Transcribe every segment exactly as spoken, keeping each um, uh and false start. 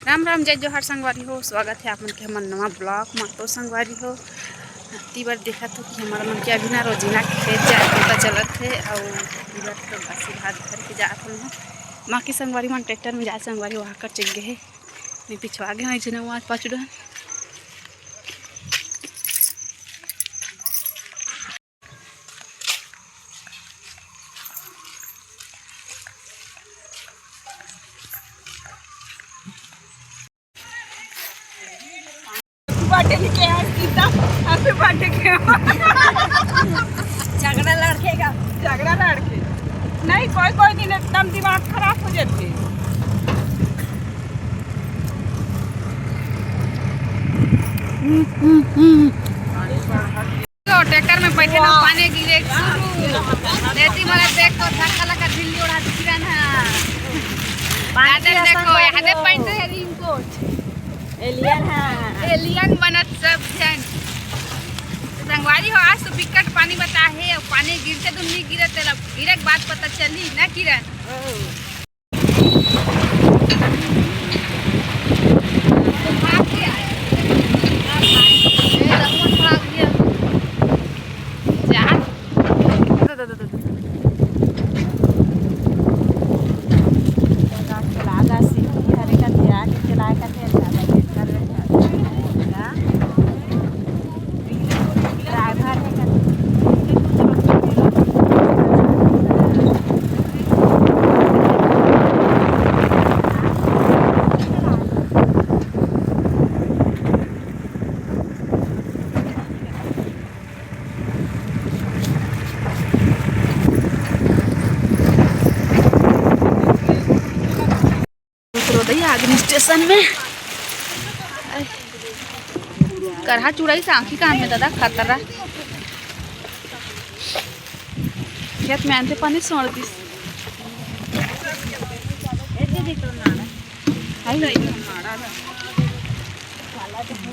राम राम, जय जोहार संगवारी हो, स्वागत हे आप मन के हमर नवा vlog म। तो संगवारी हो, इति बर देखत हो कि हमर मन के अभी ना रोजीना के खेत जाए के पता चलत हे, अउ इति बर तो बासी भात धर के जात हन। बाकी संगवारी मन tractor में जाए, संगवारी वहाँ कर चल गए हे, मैं पिछवा गए हूँ, एक झन वहाँ पाछू डहन। Birthday लेके आए सीधा, happy birthday के। झगड़ा लड़के का। झगड़ा लड़के। नहीं, कोई कोई दिन एकदम दिमाग खराब हो जाते। तो tractor में बैठे ना, पानी गिरे शुरू। देती मला देख तो धक्का लगा, झिल्ली उड़ा दी किरण है। पानी देखो, यहाँ दे पहनते हैं raincoat। Alien है। Alien बनत सब झन। संगवारी हो, आज तो बिकट पानी बता हे, अउ पानी गिरते तो नहीं गिरत, तेला गिरे के बाद पता चली ना किरण। उतरो दई आगे station में। करहा चुड़ाई सांखी काम में दादा खतरा। खेत में आनते पानी सोड़ दिस।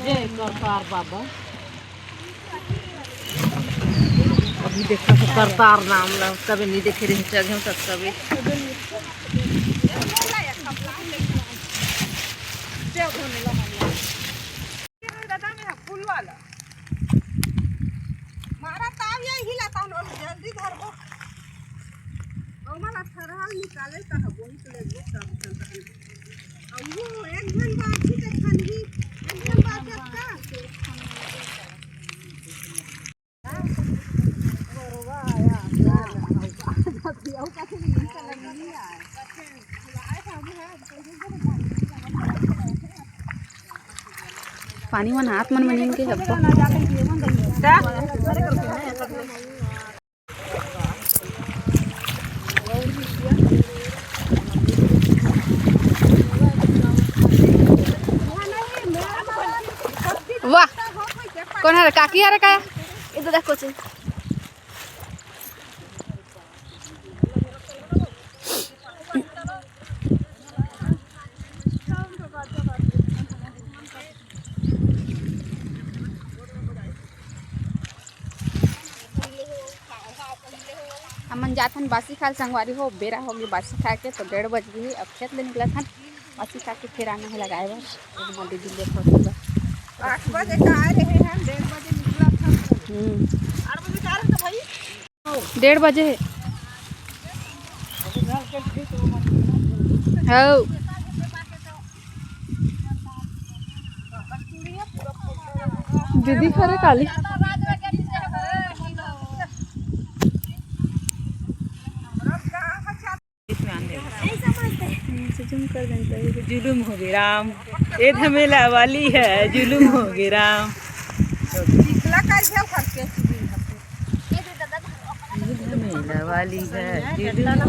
जय करतार बाबा। अभी देखा तो करतार नाम ला, कभी नहीं देखे रहे, चढ़े तक कभी। दादा में फूल वाला। मारा ताव ये हिला तान और जल्दी धरबो। ओमा ला थरहा निकाले त हबो ही तो लेबो सब चलता। अब वो एक घन बाकी त खनगी, एक घन बाकी का? पानी मन हाथ मन में नीम के हब्बा। वाह, कौन हरे? काकी हरे का? इधर देखो चे। हमन जाथन बासी खाए ल संगवारी हो, बेरा होगे बासी खाए के, तो डेढ़ बज गे हे। अब खेत ले निकलत हन, बासी खा के फिर आना हे लगाए बर। एक बार दीदी ले फंसी बा। आठ बजे का आए रहे हन, डेढ़ बजे निकलत हन। हम्म। आठ बजे का आ रहे तो भाई? डेढ़ बजे हे। हौ। दीदी खरे काली। जुलुम होगे राम, ए धमेला वाली हे, जुलुम होगे राम। ए धमेला वाली हे, जुलुम होगे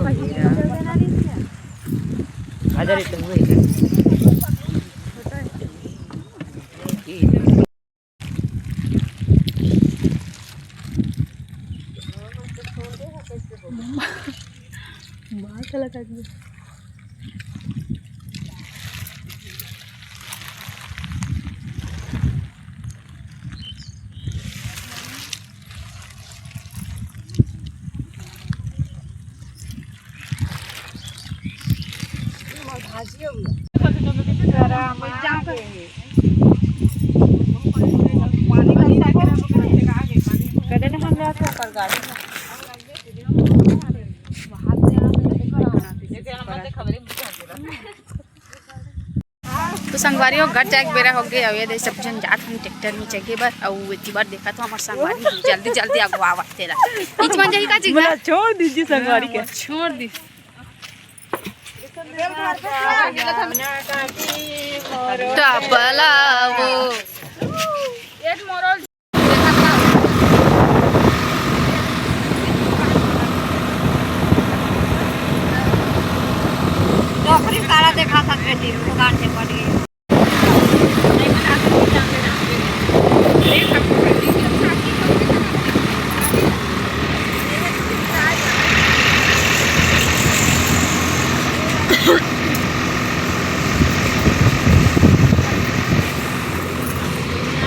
राम। संगवारी हो, घर जाए के बेरा हो गए। अब ये दे सब जन जात हन ट्रैक्टर में चघे बर। अउ एती बर देखा तो हमार संगवारी जल्दी जल्दी अगुवावत तेला। इच मन जाही का चिघला? छोड़ दीजिए संगवारी के। छोड़ दी। टपला वो। डोकरी काला देखा था बेटी, दुकान से पड़ गई।